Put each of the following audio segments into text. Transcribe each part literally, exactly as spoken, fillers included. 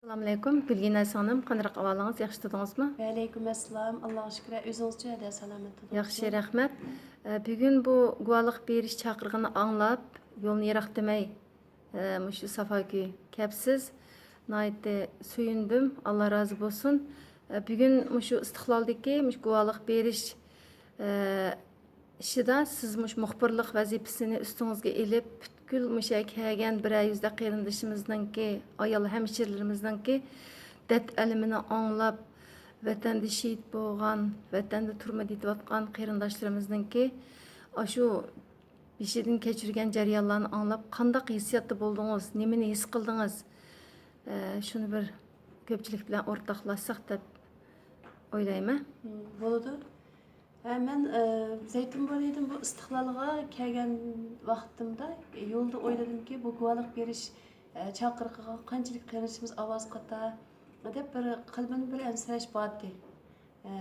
ئەسسالامۇئەلەيكۇم، گۈلگىنە سىڭلىم، قانداق ئەھۋالىڭىز؟ ياخشى تۇردىڭىزمۇ؟ ۋەئەلەيكۇم ئەسسالام، ئاللاغا شۈكرى. ئۆزىڭىزچۇ، ھەدە سالامەت تۇردىڭىزمۇ؟ ياخشى، رەھمەت. ئە، بۈگۈن بۇ گۇۋاھلىق بېرىش چاقىرىقىنى ئاڭلاپ، يولنى يىراق دېمەي، ئە، مۇشۇ سافاكۈي كەپسىز. ناھايىتى سۆيۈندۈم، ئاللا رازى بولسۇن. ئە، بۈگۈن مۇشۇ ئىستىقلالدىكى مۇشۇ گۇۋاھلىق بېرىش، ئە، ئىشىدا سىز مۇشۇ مۇخبىرلىق ۋەزىپىسىنى ئۈستىڭىزگە ئېلىپ، پۈتكۈل مۇشۇ يەرگە كەلگەن بىرەر يۈزدە قېرىندىشىمىزنىڭكى، ئايال ھەمشىرىلىرىمىزنىڭكى دەرد ئەلىمىنى ئاڭلاپ، ۋەتەندە شېھىت بولغان، ۋەتەندە تۈرمىدە يېتىۋاتقان قېرىنداشلىرىمىزنىڭكى ئاشۇ بېشىدىن كەچۈرگەن جەريانلارنى ئاڭلاپ، قانداق ھېسسىياتتا بولدىڭىز؟ نېمىنى ھېس قىلدىڭىز؟ ئە، شۇنى بىر كۆپچىلىك بىلەن ئورتاقلاشساق دەپ ئويلايمەن. مم، بولىدۇ. ھە، مەن، ئە، زەيتۇنبۇرىدىن بۇ ئىستىقلالغا كەلگەن ۋاقتىمدا يولدا ئويلىدىمكى، بۇ گۇۋاھلىق بېرىش، ئە، چاقىرىقىغا قانچىلىك قېرىندىشىمىز ئاۋاز قاتا دەپ بىر قەلبىمدە بىر ئەنسىرەش بارتى. ئە،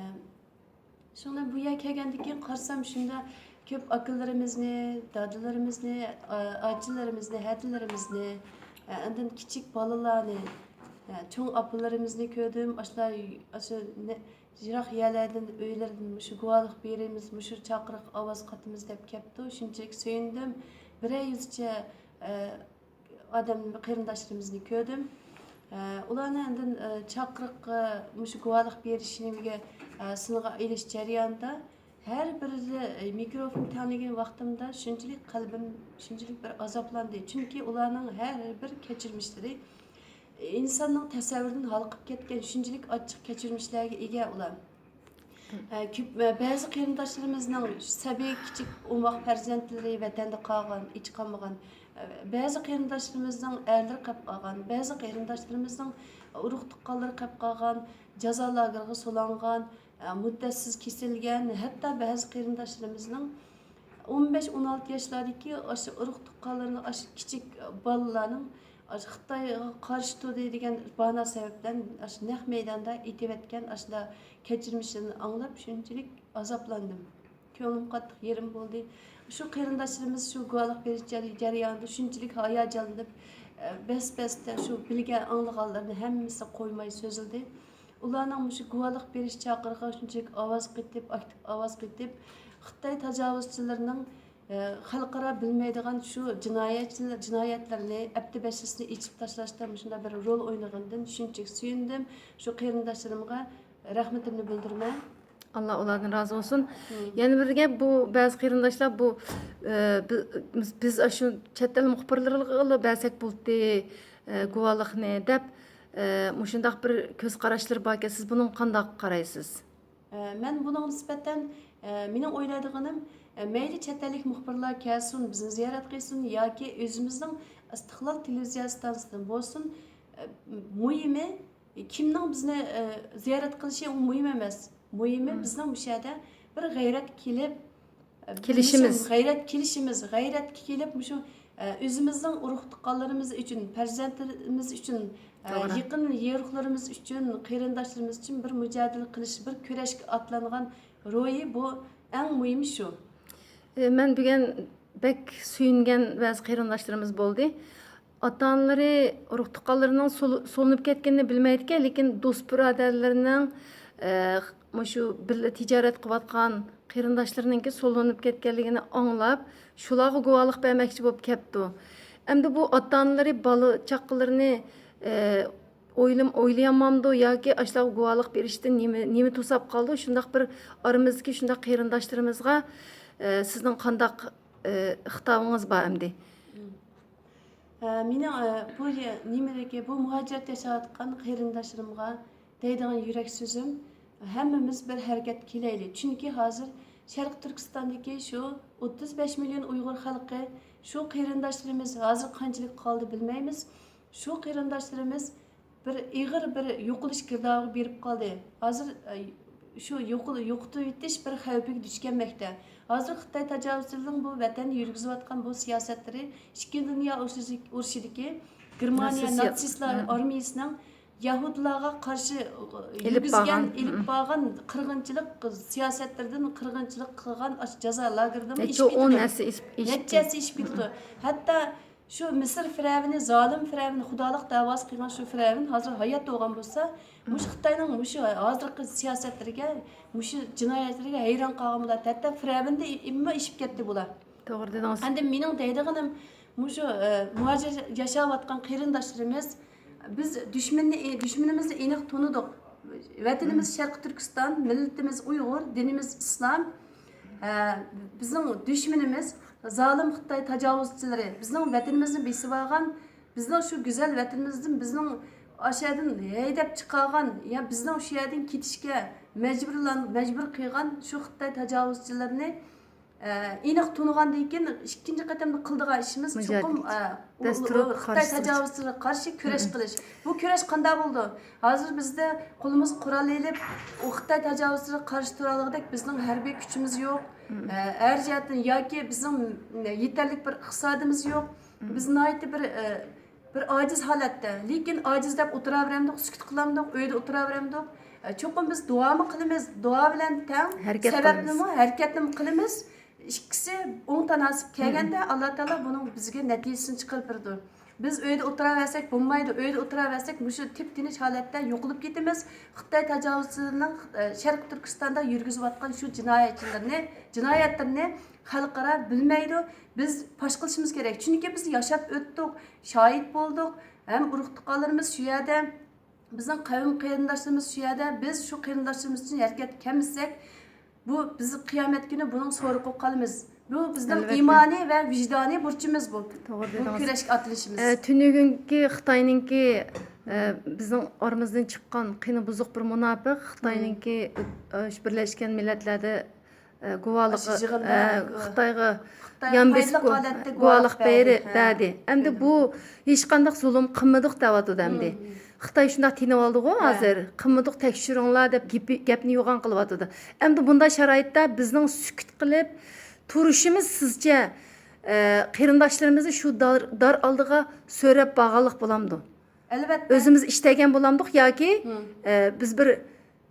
شۇڭا بۇ يەرگە كەلگەندىن كېيىن قارىسام، شۇنداق كۆپ ئاكىلىرىمىزنى، دادىلىرىمىزنى، ئا-، ئاچىلىرىمىزنى، ھەدىلىرىمىزنى، ئە، ئاندىن كىچىك بالىلارنى، ئە، چوڭ ئاپىلىرىمىزنى كۆردۈم. ئاشۇلار، ئاشۇ نە-، يىراق يەرلەردىن، ئۆيلىرىدىن مۇشۇ گۇۋاھلىق بېرىمىز، مۇشۇ چاقىرىق ئاۋاز قاتىمىز دەپ كەپتۇ. شۇنچىلىك سۆيۈندۈم. بىرەر يۈزچە، ئە، ئادەم، قېرىنداشلىرىمىزنى كۆردۈم. ئە، ئۇلارنى ئاندىن، ئە، چاقىرىققا، مۇشۇ گۇۋاھلىق بېرىش نېمىگە، ئە، سىنغا ئېلىش جەريانىدا ھەر بىرى، ئە، مىكروفون تەڭلىگەن ۋاقتىمدا شۇنچىلىك قەلبىم، شۇنچىلىك بىر ئازابلاندى. چۈنكى ئۇلارنىڭ ھەر بىر كەچۈرمىشلىرى ئىنساننىڭ تەسەۋۋۇرىدىن ھالقىپ كەتكەن شۇنچىلىك ئاچچىق كەچۈرمىشلەرگە ئىگە ئۇلار. ئە، كۆپ، ئە، بەزى قېرىنداشلىرىمىزنىڭ سەبىي كىچىك ئوماق پەرزەنتلىرى ۋەتەندە قالغان، ئېچ قالمىغان. ئە، بەزى قېرىنداشلىرىمىزنىڭ ئەرلىرى قېلىپ قالغان، بەزى قېرىنداشلىرىمىزنىڭ ئۇرۇق تۇغقانلىرى قېلىپ قالغان، جازا لاگېرىغا سولانغان، ئە، مۇددەتسىز كېسىلگەن، ھەتتا بەزى قېرىنداشلىرىمىزنىڭ ئون بەش، ئون ئالتە ياشلاردىكى ئاشۇ ئۇرۇق تۇغقانلىرىنىڭ، ئاشۇ كىچىك بالىلارنىڭ ئاشۇ خىتايغا قارشى تۇردى دېگەن بانا سەۋەب بىلەن ئاشۇ نەق مەيداندا ئېتىۋەتكەن ئاشۇنداق كەچۈرمىشلىرىنى ئاڭلاپ، شۇنچىلىك ئازابلاندىم. كۆڭلۈم قاتتىق يېرىم بولدى. شۇ قېرىنداشلىرىمىز شۇ گۇۋاھلىق بېرىش جەري-، جەريانىدا شۇنچىلىك ھاياجانلىنىپ، ئە، بەس-بەستە شۇ بىلگەن، ئاڭلىغانلىرىنى ھەممىسى قويماي سۆزلىدى. ئۇلارنىڭ مۇشۇ گۇۋاھلىق بېرىش چاقىرىقىغا شۇنچىلىك ئاۋاز قېتىپ، ئاكتىپ ئاۋاز قېتىپ، خىتاي تاجاۋۇزچىلىرىنىڭ، ئە، خەلقئارا بىلمەيدىغان شۇ جىنايەتچىلەر، جىنايەتلىرىنى، ئەپتى بەشىسىنى ئېچىپ تاشلاشتا مۇشۇنداق بىر رول ئوينىغىنىدىن شۇنچىلىك سۆيۈندۈم. شۇ قېرىنداشلىرىمغا رەھمىتىمنى بىلدۈرىمەن. ئاللا ئۇلاردىن رازى بولسۇن. مم. يەنە بىر گەپ، بۇ بەزى قېرىنداشلار بۇ، ئە، بى-، بىز، بىز ئاشۇ چەت ئەل مۇخبىرلىرىغىلا بەرسەك بولدى، ئە، گۇۋاھلىقنى دەپ، ئە، مۇشۇنداق بىر كۆز قاراشلىرى باركەن، سىز بۇنىڭغا قانداق قارايسىز؟ ئە، مەن بۇنىڭغا نىسبەتەن، ئە، مېنىڭ ئويلايدىغىنىم، ئە، مەيلى چەت ئەللىك مۇخبىرلار كەلسۇن، بىزنى زىيارەت قىلسۇن ياكى ئۆزىمىزنىڭ ئىستىقلال تېلېۋىزىيە ئىستانسىسىدىن بولسۇن، ئە، مۇھىمى، كىمنىڭ بىزنى، ئە، زىيارەت قىلىشى ئۇ مۇھىم ئەمەس. مۇھىمى، مم، بىزنىڭ مۇشۇ يەردە بىر غەيرەتكە كېلىپ، ئە، كېلىشىمىز. غەيرەت، كېلىشىمىز، غەيرەتكە كېلىپ، مۇشۇ، ئە، ئۆزىمىزنىڭ ئۇرۇق-تۇغقانلىرىمىز ئۈچۈن، پەرزەنتلىرىمىز ئۈچۈن، ئە، توغرا. يېقىن يورۇقلىرىمىز ئۈچۈن، قېرىنداشلىرىمىز ئۈچۈن بىر مۇجادىلە قىلىش، بىر كۈرەشكە ئاتلانغان روھى، بۇ ئەڭ مۇھىمى شۇ. ئە، مەن بۈگۈن بەك سۆيۈنگەن بەزى قېرىنداشلىرىمىز بولدى. ئاتا-ئانىلىرى، ئۇرۇق-تۇغقانلىرىنىڭ سول-، سولىنىپ كەتكىنىنى بىلمەيدىكەن، لېكىن دوست-بۇرادەرلىرىنىڭ، ئە، مۇشۇ بىللە تىجارەت قىلىۋاتقان قېرىنداشلىرىنىڭكى سولىنىپ كەتكەنلىكىنى ئاڭلاپ، شۇلارغا گۇۋاھلىق بەرمەكچى بولۇپ كەپتۇ. ئەمدى بۇ ئاتا-ئانىلىرى بالا-چاقىلىرىنى، ئە، ئويلىم-، ئويلىيالمامدۇ ياكى ئاشۇلارغا گۇۋاھلىق بېرىشتىن نېمە، نېمە توساپ قالدى؟ شۇنداق بىر ئارىمىزدىكى شۇنداق قېرىنداشلىرىمىزغا، ئە، سىزنىڭ قانداق، ئە، خىتابىڭىز بار ئەمدى؟ مم. ئە، مېنىڭ، ئە، بۇ يە-، نېمىدىكى، بۇ مۇھاجىرەتتە ياشاۋاتقان قېرىنداشلىرىمغا دەيدىغان يۈرەك سۆزۈم، ھەممىمىز بىر ھەرىكەتكە كېلەيلى. چۈنكى ھازىر شەرقىي تۈركىستاندىكى شۇ ئوتتۇز بەش مىليون ئۇيغۇر خەلقى، شۇ قېرىنداشلىرىمىز ھازىر قانچىلىك قالدى بىلمەيمىز. شۇ قېرىنداشلىرىمىز بىر ئېغىر بىر يوقىلىش گىردابىغا بېرىپ قالدى. ھازىر، ئە، شۇ يوقىل-، يوقىتىۋېتىش بىر خەۋپىگە دۇچ كەلمەكتە. ھازىر خىتاي تاجاۋۇزچىلىرىنىڭ بۇ ۋەتەندە يۈرگۈزۈۋاتقان بۇ سىياسەتلىرى ئىككىنچى دۇنيا ئۇرۇشى-، ئۇرۇشىدىكى گېرمانىيە ناتسىستلار، ناتسىستلار، ھە، ئارمىيىسىنىڭ يەھۇدىيلارغا قارشى ئېلىپ يۈرگۈزگەن، بارغان، ئېلىپ، ھە، بارغان قىرغىنچىلىق سىياسەتلىرىدىن، قىرغىنچىلىق قىلغان ئاشۇ جازا لاگېرىدىن نەچچە ئېشىپ ئون كېتىدۇ. ھەسسە ئېشىپ، ئېشىپ نەچچە ھەسسە كېتىدۇ. ئېشىپ كېتىدۇ. ھەتتا شۇ مىسىر فىرئەۋنى، زالىم فىرئەۋنى، خۇدالىق دەۋاسى قىلغان شۇ فىرئەۋن ھازىر ھاياتتا بولغان بولسا، مۇشۇ خىتاينىڭ مۇشۇ ھازىرقى سىياسەتلىرىگە، مۇشۇ جىنايەتلىرىگە ھەيران قالغان بولاتتى. ھەتتا فىرئەۋندىن ئىمما ئېشىپ كەتتى بۇلار. توغرا دېدىڭىز. ئەمدى مېنىڭ دەيدىغىنىم، مۇشۇ، ئە، مۇھاجىر ياشاۋاتقان قېرىنداشلىرىمىز، بىز دۈشمەننى، دۈشمىنىمىزنى ئېنىق تونۇدۇق. ۋەتىنىمىز شەرقىي تۈركىستان، مىللىتىمىز ئۇيغۇر، دىنىمىز ئىسلام. ئە، بىزنىڭ دۈشمىنىمىز زالىم خىتاي تاجاۋۇزچىلىرى. بىزنىڭ ۋەتىنىمىزنى بېسىۋالغان، بىزنىڭ شۇ گۈزەل ۋەتىنىمىزدىن بىزنىڭ ئاشۇ يەردىن ھەيدەپ چىقارغان، يا بىزنىڭ شۇ يەردىن كېتىشكە مەجبۇرلان-، مەجبۇر قىلغان شۇ خىتاي تاجاۋۇزچىلىرىنى، ئە، ئېنىق تونۇغاندىن كېيىن ئىككىنچى قېتىمدا قىلىدىغان ئىشىمىز چوقۇم، ئە، ئۇ، دەستۇرۇپ ئۇ خىتاي قارشى تاجاۋۇزچىلىرىغا قارشى كۈرەش قىلىش. بۇ كۈرەش قانداق بولىدۇ؟ ھازىر بىزدە قولىمىزغا قورال ئېلىپ، ئۇ خىتاي تاجاۋۇزچىلىرىغا قارشى تۇرالايدىغۇدەك بىزنىڭ ھەربىي كۈچىمىز يوق. ئە، ھەر جەھەتتىن ياكى بىزنىڭ يېتەرلىك بىر ئىقتىسادىمىز يوق. بىز ناھايىتى بىر، ئە، بىر ئاجىز ھالەتتە. لېكىن ئاجىز دەپ ئولتۇراۋېرەمدۇق، سۈكۈت قىلامدۇق، ئۆيدە ئولتۇراۋېرەمدۇق. ئە، چوقۇم بىز دۇئامۇ قىلىمىز، دۇئا بىلەن تەڭ ھەرىكەت سەۋەبنىمۇ، ھەرىكەتنىمۇ قىلىمىز. ئىككىسى ئوڭ تاناسىپ كەلگەندە، ئاللا تائالا بۇنىڭ بىزگە نەتىجىسىنى چىقىرىپ بېرىدۇ. بىز ئۆيدە ئولتۇراۋەرسەك بولمايدۇ. ئۆيدە ئولتۇراۋەرسەك، مۇشۇ تىپ-تىنچ ھالەتتە يوقىلىپ كېتىمىز. خىتاي تاجاۋۇزچىلىرىنىڭ، ئە، شەرقىي تۈركىستاندا يۈرگۈزۈۋاتقان شۇ جىنايەتچىلىرىنى، جىنايەتلىرىنى خەلقئارا بىلمەيدۇ. بىز پاش قىلىشىمىز كېرەك. چۈنكى بىز ياشاپ ئۆتتۇق، شاھىت بولدۇق. ھەم ئۇرۇق-تۇغقانلىرىمىز شۇ يەردە، بىزنىڭ قەۋم قېرىنداشلىرىمىز شۇ يەردە. بىز شۇ قېرىنداشلىرىمىز ئۈچۈن ھەرىكەتكە كەلمىسەك، بۇ بىز قىيامەت كۈنى بۇنىڭ سورىقى بولۇپ قالىمىز. بۇ بىزنىڭ ئەلۋەتتە. ئىمانىي ۋە ۋىجدانىي بۇرچىمىز بۇ. توغرا بۇ دېدىڭىز. كۈرەشكە ئاتلىشىمىز. ئە، تۈنۈگۈنكى خىتاينىڭكى، ئە، بىزنىڭ ئارىمىزدىن چىققان قېنى بۇزۇق بىر مۇناپىق خىتاينىڭكى، ئە، شۇ بىرلەشكەن مىللەتلەردە، ئە، گۇۋاھلىق، ئاشۇ يىغىندا، ئە، ئە، خىتايغا خىتاي يان بېسىپ پايدىلىق گۇ-، ھالەتتە گۇۋاھلىق گۇۋاھلىق بەردى، بەردى. بەردى. ئەمدى بۇ ھېچقانداق زۇلۇم قىلمىدۇق دەۋاتىدۇ ئەمدى. خىتاي شۇنداق تىنىۋالدىغۇ ھازىر. قىلمىدۇق، تەكشۈرۈڭلار دەپ گېپى، گەپنى يوغان قىلىۋاتىدۇ. ئەمدى بۇنداق شارائىتتا بىزنىڭ سۈكۈت قىلىپ تۇرۇشىمىز سىزچە، ئە، قېرىنداشلىرىمىزنى شۇ دار، دار ئالدىغا سۆرەپ بارغانلىق بولامدۇ؟ ئەلۋەتتە. ئۆزىمىز ئىشلەتكەن بولامدۇق ياكى، ئە، بىز بىر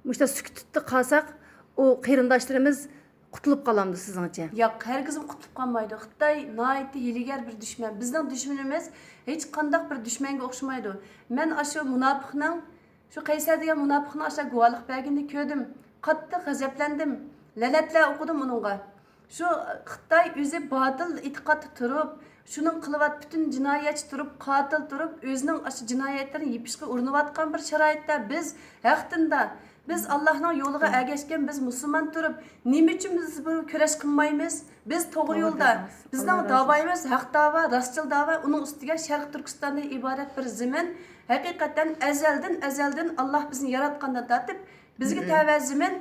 مۇشۇنداق سۈكۈتتە قالساق، ئۇ قېرىنداشلىرىمىز قۇتۇلۇپ قالامدۇ سىزنىڭچە؟ ياق، ھەرگىزمۇ قۇتۇلۇپ قالمايدۇ. خىتاي ناھايىتى ھىيلىگەر بىر دۈشمەن. بىزنىڭ دۈشمىنىمىز ھېچقانداق بىر دۈشمەنگە ئوخشىمايدۇ. مەن ئاشۇ مۇناپىقنىڭ، شۇ قەيسەر دېگەن مۇناپىقنىڭ ئاشۇنداق گۇۋاھلىق بەرگىنىنى كۆردۈم. قاتتىق غەزەپلەندىم. لەنەتلەر ئوقۇدۇم ئۇنىڭغا. شۇ خىتاي ئۆزى باتىل ئېتىقادتا تۇرۇپ، شۇنىڭ قىلىۋات-، پۈتۈن جىنايەتچى تۇرۇپ، قاتىل تۇرۇپ، ئۆزىنىڭ ئاشۇ جىنايەتلىرىنى يېپىشقا ئۇرۇنۇۋاتقان بىر شارائىتتا بىز ھەق دىندا، بىز ئاللاھنىڭ يولىغا ئەگەشكەن، بىز مۇسۇلمان تۇرۇپ، نېمە ئۈچۈن بىز بۇ كۈرەش قىلمايمىز؟ بىز توغرا يولدا. بىزنىڭ داۋايىمىز ھەق داۋا، راستچىل داۋا، ئۇنىڭ ئۈستىگە شەرقىي تۈركىستاندىن ئىبارەت بىر زېمىن. ھەقىقەتەن ئەزەلدىن، ئەزەلدىن ئاللاھ بىزنى ياراتقاندىن تارتىپ بىزگە تەۋە زېمىن.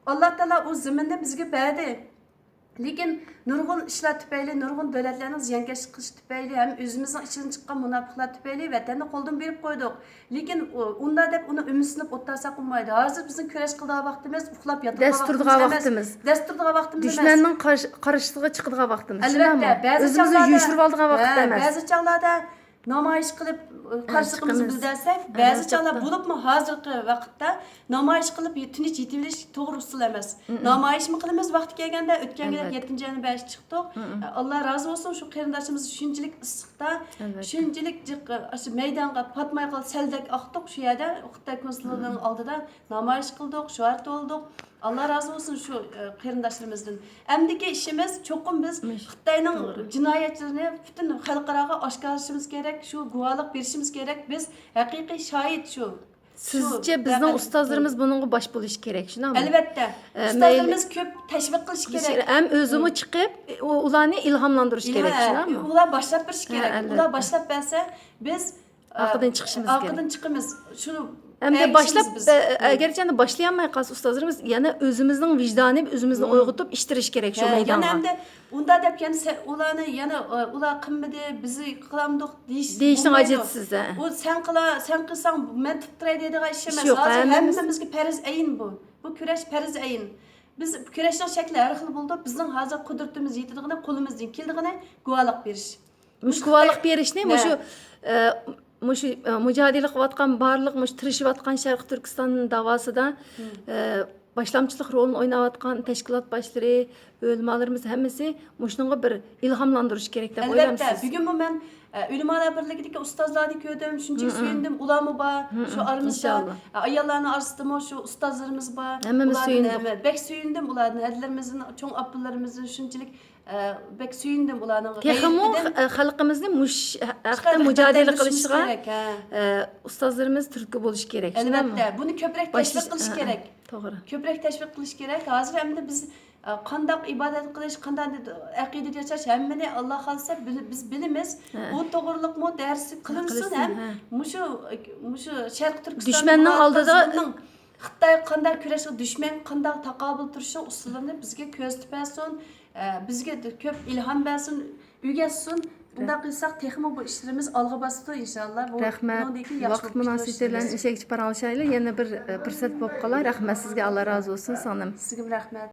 ئاللاھ تائالا ئۇ زېمىننى بىزگە بەردى. لېكىن نۇرغۇن ئىشلار تۈپەيلى، نۇرغۇن دۆلەتلەرنىڭ زىيانكەشلىك قىلىشى تۈپەيلى ھەم ئۆزىمىزنىڭ ئىچىدىن چىققان مۇناپىقلار تۈپەيلى ۋەتەننى قولدىن بېرىپ قويدۇق. لېكىن ئۇ، ئۇنداق دەپ ئۇنى ئۈمىدسىزلىنىپ ئولتۇرساق بولمايدۇ. ھازىر بىزنىڭ كۈرەش قىلىدىغان ۋاقتىمىز، ئۇخلاپ ياتىدىغان ۋاقتىمىز ئەمەس. دەس تۇرىدىغان ۋاقتىمىز ئەمەس. دۈشمەننىڭ قارشى، قارشىسىغا چىقىدىغان ۋاقتىمىز. ئەلۋەتتە، شۇنداقمۇ؟ بەزى ئۆزىمىزنى چاغلاردا، يوشۇرۇۋالىدىغان ۋاقىت ھە، ئەمەس. بەزى چاغلاردا نامايىش قىلىپ، قارشىلىقىمىزنى بىلدۈرسەك، بەزى چاغلار، بولۇپمۇ ھازىرقى ۋاقىتتا نامايىش قىلىپ تىنچ يېتىۋېلىش توغرا ئۇسۇل ئەمەس. نامايىشمۇ قىلىمىز، ۋاقتى كەلگەندە، ئۆتكەن يىل يەتتىنچى ئاينىڭ بەشىدە چىقتۇق. ئاللا رازى بولسۇن، شۇ قېرىنداشلىرىمىز شۇنچىلىك ئىسسىقتا، شۇنچىلىك جىق، ئاشۇ مەيدانغا پاتماي قال سەلدەك ئاقتۇق شۇ يەردە، خىتاي كونسۇللۇقىنىڭ ئالدىدا نامايىش قىلدۇق، شوئار توۋلىدۇق. ئاللا رازى بولسۇن شۇ، ئە، قېرىنداشلىرىمىزدىن. ئەمدىكى ئىشىمىز چوقۇم بىز خىتاينىڭ جىنايەتلىرىنى پۈتۈن خەلقئاراغا ئاشكارىلىشىمىز كېرەك، شۇ گۇۋاھلىق بېرىشىمىز كېرەك. بىز ھەقىقىي شاھىت شۇ. سىزچە بىزنىڭ ئۇستازلىرىمىز بۇنىڭغا باش بولۇشى كېرەك، شۇنداقمۇ؟ ئەلۋەتتە. ئە، ئۇستازلىرىمىز كۆپ تەشۋىق قىلىشى كېرەك. ھەم ئۆزىمۇ چىقىپ، ئۇ-، ئۇلارنى ئىلھاملاندۇرۇشى كېرەك، شۇنداقمۇ؟ ئۇلار باشلاپ بېرىشى كېرەك. ئۇلار باشلاپ بەرسە، بىز ئارقىدىن چىقىشىمىز كېرەك. ئارقىدىن چىقىمىز. شۇ ئەمدى باشلاپ، ئە، ئەگەرچە ئەمدى باشلىيالماي قالسا ئۇستازلىرىمىز، يەنە ئۆزىمىزنىڭ ۋىجدانى، ئۆزىمىزنى ئويغىتىپ ئىش تىرىشى كېرەك شۇ مەيدانغا. يەنە ئەمدى ئۇنداق دەپ يەنە سە-، ئۇلارنى يەنە، ئۇلار قىلمىدى، بىز قىلامدۇق دېيىش، دېيىشنىڭ ھاجىتى سىز، ھە. ئۇ سەن قىلا-، سەن قىلساڭ مەن تۇتۇپ تۇراي دەيدىغان ئىش ئەمەس. ھازىر ھەممىمىزگە پەرز ئەين بۇ. بۇ كۈرەش پەرز ئەين. بىز كۈرەشنىڭ شەكلى ھەر خىل بولىدۇ. بىزنىڭ ھازىر قۇدرىتىمىز يېتىدىغىنى، قولىمىزدىن كېلىدىغىنى گۇۋاھلىق بېرىش. مۇشۇ گۇۋاھلىق بېرىشنى مۇشۇ، ئە، مۇشۇ، ئە، مۇجادىلە قىلىۋاتقان بارلىق، مۇشۇ تىرىشىۋاتقان شەرقىي تۈركىستان داۋاسىدا، ئە، باشلامچىلىق رولىنى ئويناۋاتقان تەشكىلات باشلىرى، ئۆلىمالىرىمىز ھەممىسى مۇشۇنىڭغا بىر ئىلھاملاندۇرۇش كېرەك دەپ ئەلۋەتتە، ئويلامسىز؟ بۈگۈنمۇ مەن، ئە، ئۆلىمالار بىرلىكىدىكى ئۇستازلارنى كۆردۈم، شۇنچىلىك سۆيۈندۈم. ئۇلارمۇ بار شۇ ئارىمىزدا. ئىنشاللا. ئە، ئاياللارنىڭ ئارىسىدىمۇ شۇ ئۇستازلىرىمىز بار. ھەممىمىز سۆيۈندۇق. بەك سۆيۈندۈم ئۇلاردىن، ھەدىلىرىمىزدىن، چوڭ ئاپىلىرىمىزدىن شۇنچىلىك، ئە، بەك سۆيۈندۈم ئۇلارنىڭ تېخىمۇ غەيرىتىدىن. خە-، خەلقىمىزنى مۇش ھەقتە مۇجادىلە قىلىشىغا، كېرەك، ھە. ئە، ئۇستازلىرىمىز تۈرتكە بولۇشى كېرەك، شۇنداقمۇ؟ ئەلۋەتتە، بۇنى كۆپرەك تەشۋىق قىلىش كېرەك. توغرا. كۆپرەك تەشۋىق قىلىش كېرەك. ھازىر ئەمدى بىز، ئە، قانداق ئىبادەت قىلىش، قانداق ئەقىدە ياشاش، ھەممىنى ئاللا خالىسا بىل-، بىز بىلىمىز. ھە. ئۇ توغرىلىقمۇ دەرس قىلىنسۇن ھەم مۇشۇ، مۇشۇ شەرقىي تۈركىستان دۈشمەننىڭ ئالدىدا خىتايغا قانداق كۈرەش، دۈشمەنگە قانداق تاقابىل تۇرۇشنىڭ ئۇسۇلىنى بىزگە كۆرسىتىپ بەرسۇن. ئە، بىزگە كۆپ ئىلھام بەرسۇن، ئۆگەتسۇن. بۇنداق قىلساق تېخىمۇ بۇ ئىشلىرىمىز ئالغا باسىدۇ ئىنشاللا. بۇ رەھمەت. بۇنىڭدىن كېيىن ياخشى ۋاقىت مۇناسىۋىتى بىلەن ئىشەكچە پاراڭلىشايلى. يەنە بىر، ئە، پۇرسەت بولۇپ قالار. رەھمەت سىزگە، ئاللا رازى بولسۇن سىڭلىم. سىزگىمۇ رەھمەت.